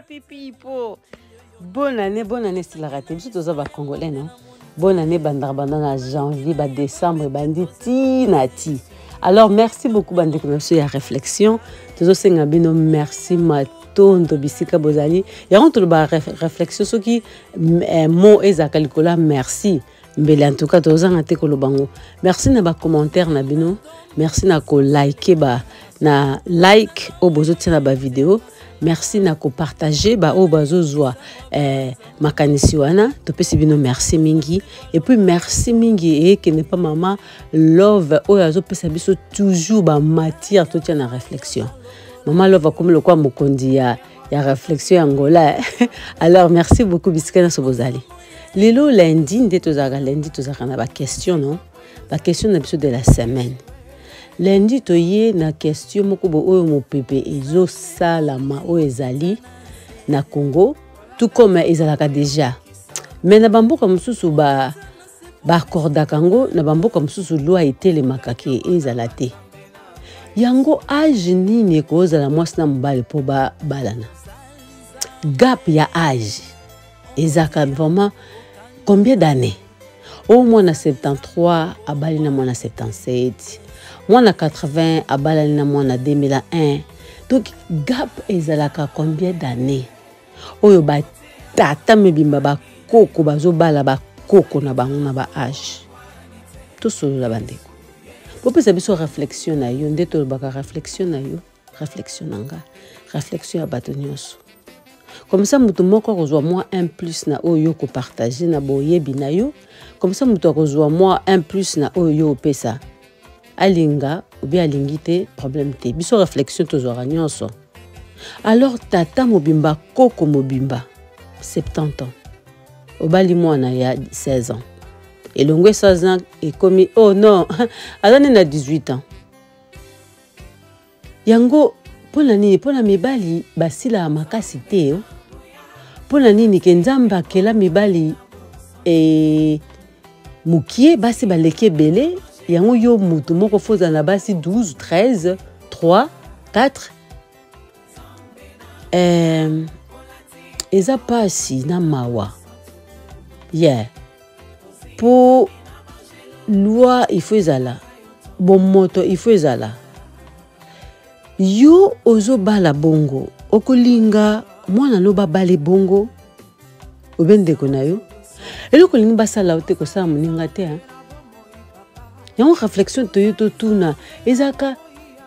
Happy people. Bonne année, bonne année esilaka te. Biso toza ba Congolais, non? Bonne année bandaka banda na janvier, ba décembre ebandi ti na ti. Alors merci beaucoup bandeko na biso ya réflexion. Tozosenga bino merci matondo bisika bozali. Yango toloba réflexion soki eh, mot ezalaka likolo ya merci. Mbele en tout cas tozanga te koloba ngo. Merci na ba commentaire na bino. Merci na ko liker ba na like oyo bozotia na ba video. Merci na ko partager ba oyo bazozwa eh, makanisi wana. Topesi bino merci mingi. Et puis merci mingi ekende pa mama Love oyo azopesa biso toujours ba matière totia na réflexion. Mama Love akomi lokola mokonzi ya ya réflexion ya Angola. Alors merci beaucoup bisika nyonso bozali. Lelo lundi nde tozalaka lundi tozalaka na ba question non? Ba question na biso de la semaine. Lundi toye na question moko bo oyo mopepe ezosalama oyo ezali na Congo tout comme ezalaka déjà. Mais na bamboka mosusu ba baakordaka yango na bamboka mosusu loi etelemaka ke ezala te. Yango age nini ekozala mwasi na mobali mpo babalana? Gap ya age ezalaka vraiment combien d'années? Oyo mwana 73 abali na mwana 77, mwana 80 abalani na mwana 2001. Donc gap ezalaka combien d'années? Oyo batata mibimba bakoko bazobala bakoko na bango na ba age. Tosolola bandeko. Bopesa biso réflexion na yo, nde tolobaka réflexion na yo, réflexion na nga, réflexion ya bato nyonso. Comme ça moto moko akozwa mwa un plus na oyo yo kopartage na boyebi na yo, comme ça moto akozwa mwa un plus na oyo yo opesa. Alinga ou bien alingi te, problème te. Biso réflexion tozwaka nyonso. Alors tata mobimba, koko mobimba, 70 ans. Obali mwana ya 16 ans. Elongwe 16 ans ekomi oh non, aza nde na 18 ans. Yango mpona nini? Mpona mibali basilaka makasi te. Oh. Mpona nini ke Nzambe akela mibali e mokie, basi baleki ebele. Yango yo mutu moko fo ozala na basi 12, 13, 3, 4. Eza pasi na mawa. Yeah. Po loi il faut ezala, bomoto il faut ezala. Yo ozobala bongo, okolinga mwana no babale bongo, obe ndeko na yo. Eloko olingi basala yo te, kosala moninga te, hein? Yango réflexion toyo totuna, ezalaka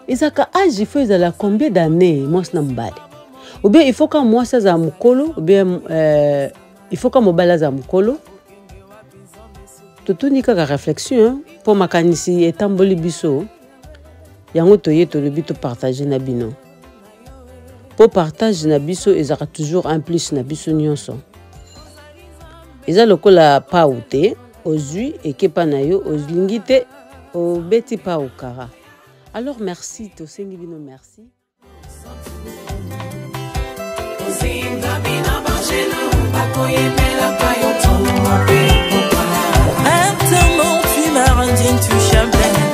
ezalaka âge il faut ezala combien d'années mwasi na mobali? Ou bien il faut ka mwasi azala mokolo, ou bien il faut ka mobali azala mokolo. Totuni kaka réflexion, hein? Po makanisi etamboli biso. Yango toye tolobi to partager na bino. Po partage na biso ezalaka toujours un plus na biso nyonso. Eza lokola pau te, ozwi ekepa na yo, olingi te, obeti pau kara. Alors merci, tosengi bino merci. Maintenant, tu m'as rendu intouchable.